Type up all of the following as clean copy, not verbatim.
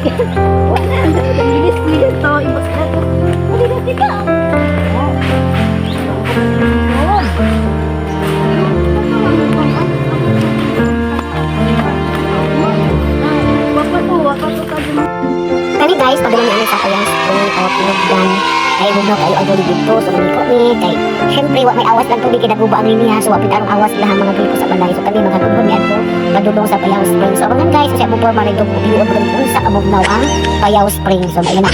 Wala na. Linis-linis to. Ibas na to. Wala na kita. Kani guys, padala ni sa Payao Spring o Tinubdan. Kay bugnaw kayo ang tubig dito, so maliko ni kay syempre wa may awas lang tubig kay naguba ang linya, so wa pid arong awas ilahang mga gripo sa balay. So kami mga tugod ni adto padulong sa Payao Spring. So abangan guys, kasi among forma nito video og unsa ka bugnaw ang Payao Spring. So maina na.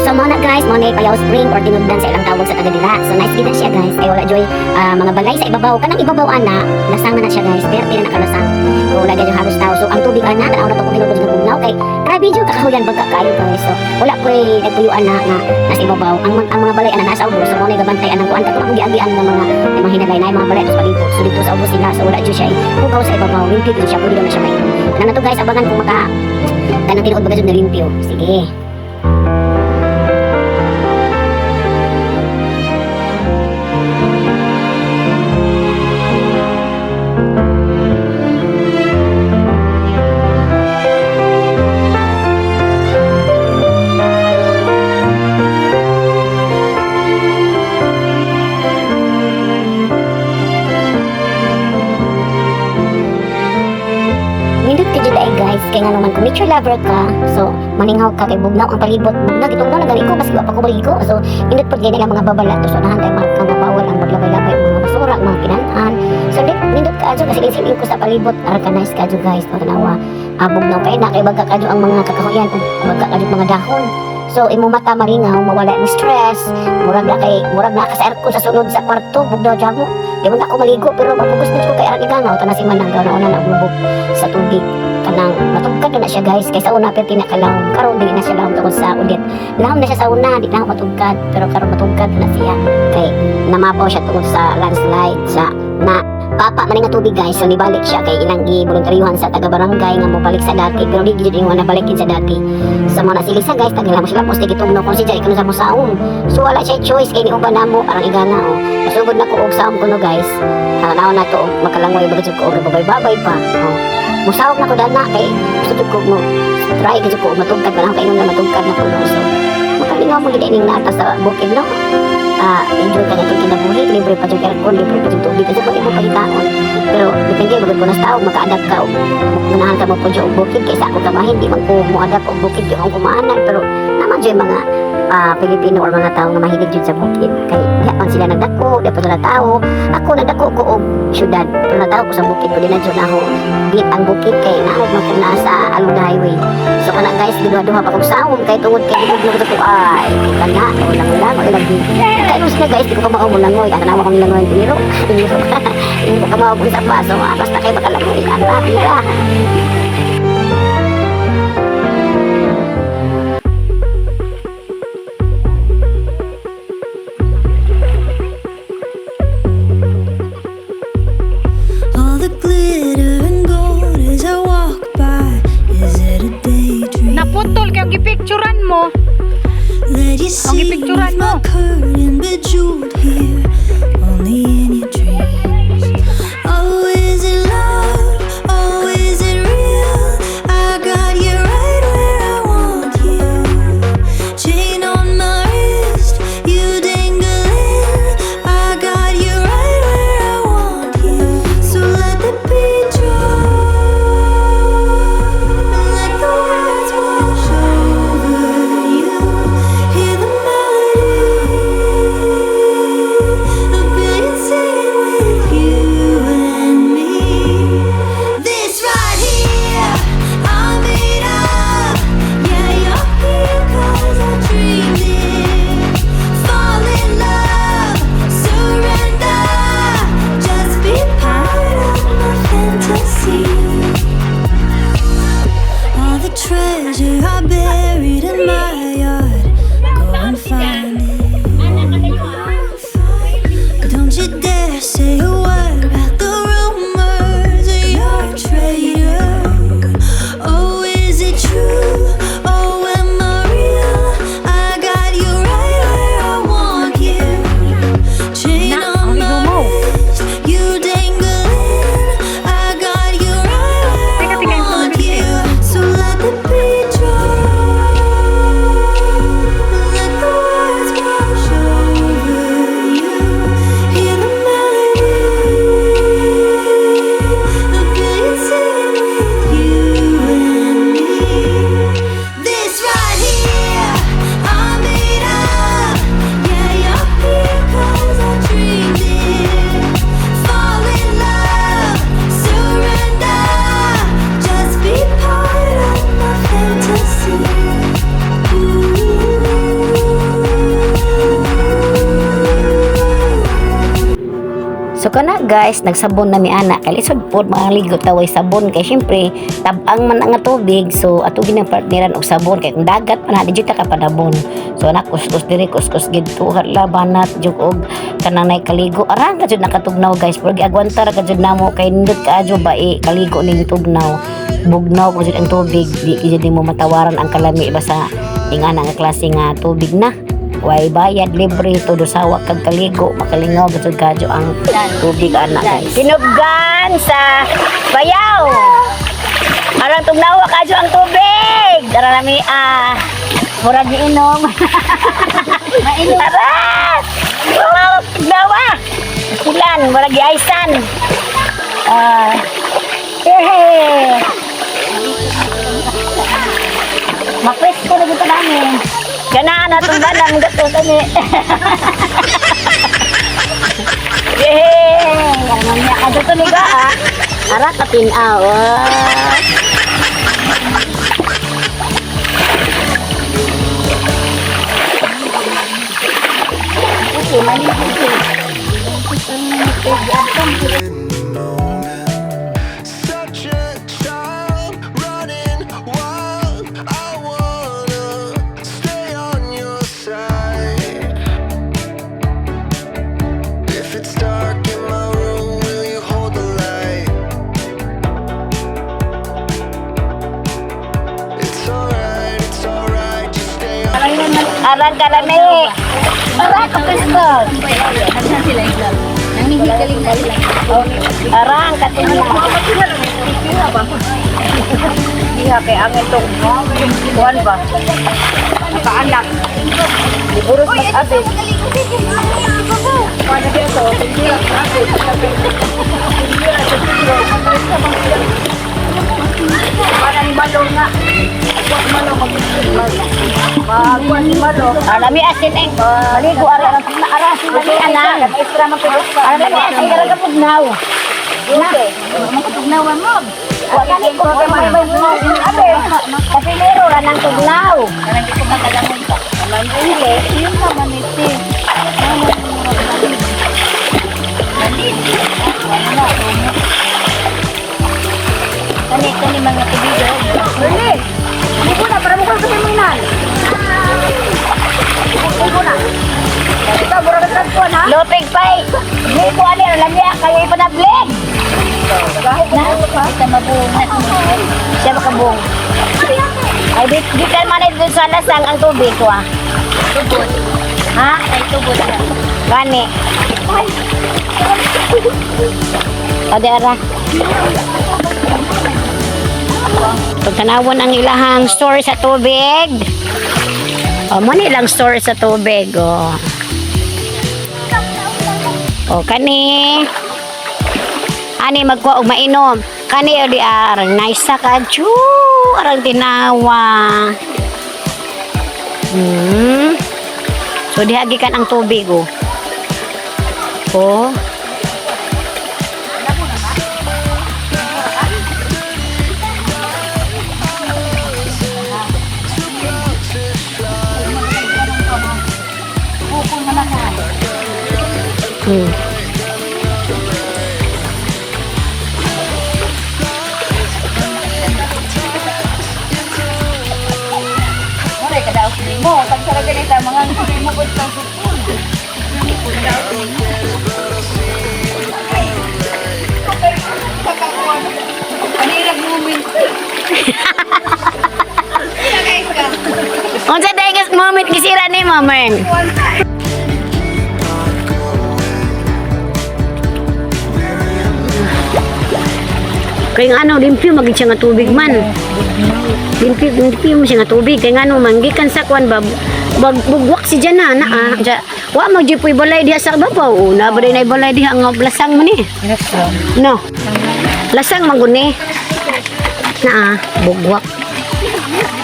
So mo na guys, mo na Payao Spring or Tinubdan sa ilang tawag sa taga dira. So nice gid na siya guys. Ay wala joy mga balay sa ibabaw. Kanang ibabaw ana, lasang na na siya guys. Pero na nakalasang. So wala gyud halos tao. So ang tubig ana, tanaw na to kung tinubod ng bugnaw kay grabe jud kakahuyan bagka kayo guys. So wala po'y nagpuyuan na nga nasa ibabaw. Ang mga balay ana nasa ubos. So mo na gabantay anang kuan katong akong giagian ng mga hinalay na mga balay sa palibot. So dito sa ubos sila. So wala jud siya hugaw sa ibabaw. Limpyo jud siya, pwede na siya mainom. Kanang na to guys, abangan kung maka kanang tinuod ba jud na limpyo. Sige. Nindot ka jud ay guys, kay nga naman kung nature lover ka, so maninghaw ka kay bugnaw ang palibot, bugnaw gitong na gani ko maski wa pa ko maligo. So nindot pud gani ang mga babala to, so unahan kay marka nga bawal ang maglabay-labay og mga basura, ang mga kinanan. So nindot ka adyo kasi siling ko sa palibot, ara ka nice ka adyo guys, tanawa. Bugnaw kay na kay bagka kadyo ang mga kakahuyan ug bagka kadyo mga dahon. So imo mata malingaw, mawala imong stress, murag na kay murag na ka sa aircon sa sulod sa kwarto, bugnaw jamo. Di man ako maligo pero mapugos na ko kay arang igangaw tanan si Manang gaw na una na sa tubig kanang matugkad na siya guys kaysa una pero tinakalawom karon dili na siya lawom tungod sa ulit lawom na siya sa una di na ako matugkad pero karon matugkad na siya kay namapaw siya tungod sa landslide sa na papa man nga tubig guys. So nibalik siya kay ilang giboluntaryuhan sa taga barangay nga mobalik sa dati pero di gid yung nabalikin sa dati. Sa mga nasilisa guys, tagala mo sila poste gitugno kung si Jai kuno sa musaom, so wala siya choice kay niuban namo arang igana oh masugod na ko og saom kuno guys. Tanaw na to og makalangoy ba jud ko og babay-babay pa oh musawag na ko dana kay gusto jud ko mo try jud ko matugkad pa lang kay na matugkad na ko no. So makalingaw mo gid ining naa sa bukid no, enjoy ka nitong kinabuhi, libre pa jud aircon, libre pa jud tubig kasi pag imo pagitaon pero depende magud ko na sa tao maka-adapt ka og ganahan ka mo pud og bukid kaysa ako kamahin di man ko mo-adapt og bukid di ako kumaanan pero naman jud mga Pilipino or mga tao nga mahilig jud sa bukid kay diha man sila nagdako, di pa sila tao. Ako nagdako ko og syudad pero natawo ko sa bukid ko di na jud ako beat ang bukid kay naog man ko naa sa along the highway. So kana guys, giduha-duha pa kog saom kay tungod kay bugnaw ko ay kana o lang lang o lagi kay na guys, di ko kamao mo langoy ana nawa kong langoy iniro iniro hindi ko kamao kung sa paso basta kay makalangoy ana tira. All the glitter and gold as I walk by. Is it a daydream? Naputol kay ang gipicturan mo. Let you Ang see gipicturan with my mo. Curtain bejeweled here, only in your dreams. Oh, is it love? Oh, is it real? I got you right where I want you. Chain on my wrist, you dangling. I got you right where I want you. So let the beat drop and let the words wash over you. Hear the melody. So kana guys, nagsabon na mi ana kay lisod pod maligo ta way sabon kay syempre tabang man ang tubig, so ato ginang partneran og sabon kay kung dagat pa na di jud ta ka panabon. So anak, kuskus diri, kuskus gidto, hala, banat jud og kanang nay kaligo. Arang ka jud nakatugnaw guys, pero giagwanta ra ka jud namo kay nindot kaayo ba eh, kaligo ning tugnaw. Bugnaw ko jud ang tubig, di jud nimo matawaran ang kalami basta ingana nga klase nga tubig na. Way bayad, libre todo sawa kag kaligo, makalingaw gud kadyo ang tubig ana guys. Tinubgan sa bayaw. Arang tugnawa kadyo ang tubig. Dara nami ah. Murag inom. Mainom. Ara! Wow, tugnawa. Ulan, murag giaysan. Ah. Eh. Mapresko na gito namin. Ganaan na itong ganam gato kami. Yay! Ano niya? Ano to niga ah? Ara ka tinaw. Ah. Such a child running wild. I wanna stay on your side. If it's dark in my room, will you hold the light? It's alright, just stay on. Arang kalami. Ara ka presko. Arang ka tinaw. Diha kay ang itong kuan ba? Nakaanak. Liburos mas abi. Alami asin eh. Maligo ara ara ara asin lami ana. Ara lami asin gara ka pugnaw. Na. Tugnawan mo. Wa gani ko abe. Kasi mero ra nang tugnaw. Kanang di ko makalangon pa. Ile, yun naman iti. Kani kani mga tubigo. Dali! Ligo na, para mo kang kasimunan. Ligo na. Ikaw, mura ka tagpuan, ha? Lopig pay. Di ko ani ara lami kayo ipanablig. Na. Kita mabuong na. Siya makabong. Ay di di kan man dito sa lasang ang tubig ko ah. Tubod. Ha? Ay tubod na. Gani. O di ara. Pagtanawon ang ilahang store sa tubig. O, mo ni ilang store sa tubig. O. O, kani. Ani magkuha og mainom. Kani o di arang nice sa kadyo. Arang tinawa. So dihagikan ang tubig oh. Oh. Mura ka daw mo. Pag sa ganita mga mo pud kang sukul. Kanirag moment. Unsa dai gas moment gisira ni mo, Mern? Kay nga ano, limpyo magid siya nga tubig man. Limpyo, limpyo mo siya nga tubig. Kay nga ano man, gikan sa kwan ba, bag, bugwak si Jana, na ah. Ja, wa mo puy balay diha sa babaw. Una ba din ay balay diha nga lasang man eh. No. Lasang man gud ni. Na ah, bugwak.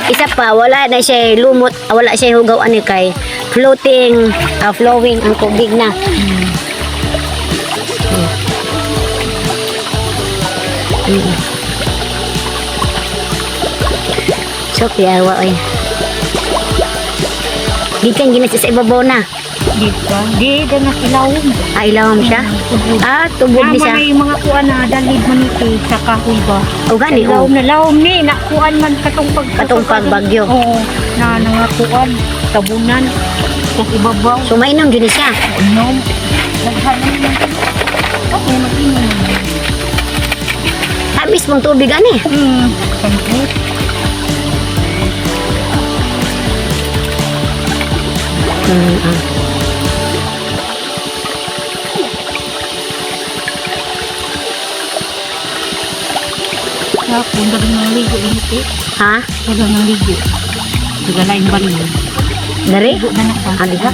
Isa pa, wala na siya lumot, wala siya hugaw ani kay floating, ah, flowing ang tubig na. So, kaya wa oy. Gikan ginas sa ibabaw na. Di ba? Di na ilawom. Ah, ilawom siya? Ah, tubod ni Nama siya. na yung mga kuan na dalid man ito sa kahoy ba. O gani, oh. Lawom na lawom ni nakuan man katong pag Katong pagbagyo. Oo, na nangakuan tabunan sa ibabaw. So mainom jud ni siya. Inom. Daghan na naman. Okay, mag-inom. Tamis mong tubig ani. Thank Ah. Tapon, dagang ng ligo init eh. Ha? Dagang ng ligo. Dagalain balin. Dari? Ligo na na ka. Ah, diha?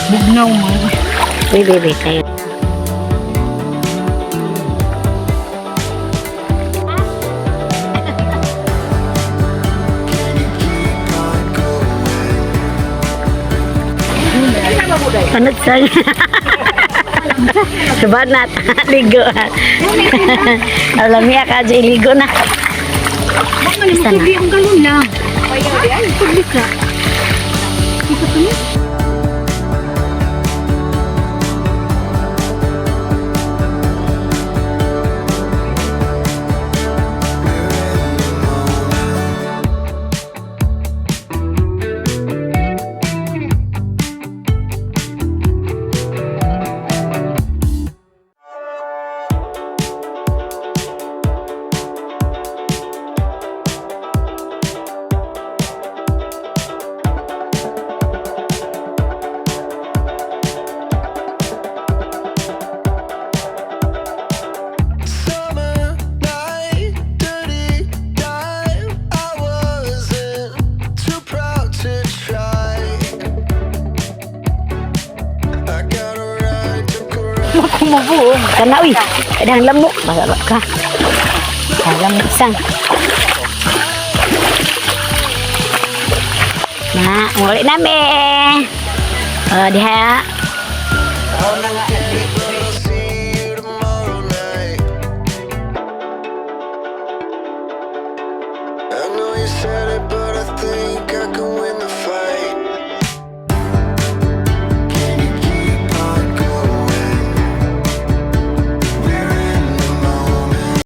Bugnaw mo. Wait, wait, wait. Tayo. Panot sa. Banat, ligo. Alam niya ka, iligo na. Baka naman Isa na. ang galon lang. Ay, tubig ka. Ito to niya. Summer night, dirty dime. I wasn't too proud to try. I got a right to correct. Kumubuo. Kana uy. Kadang lamok. Basa ka. Lamok sang. Na, muli nami. Oh, diha. But I'll see you tomorrow night. I know you said it, but I think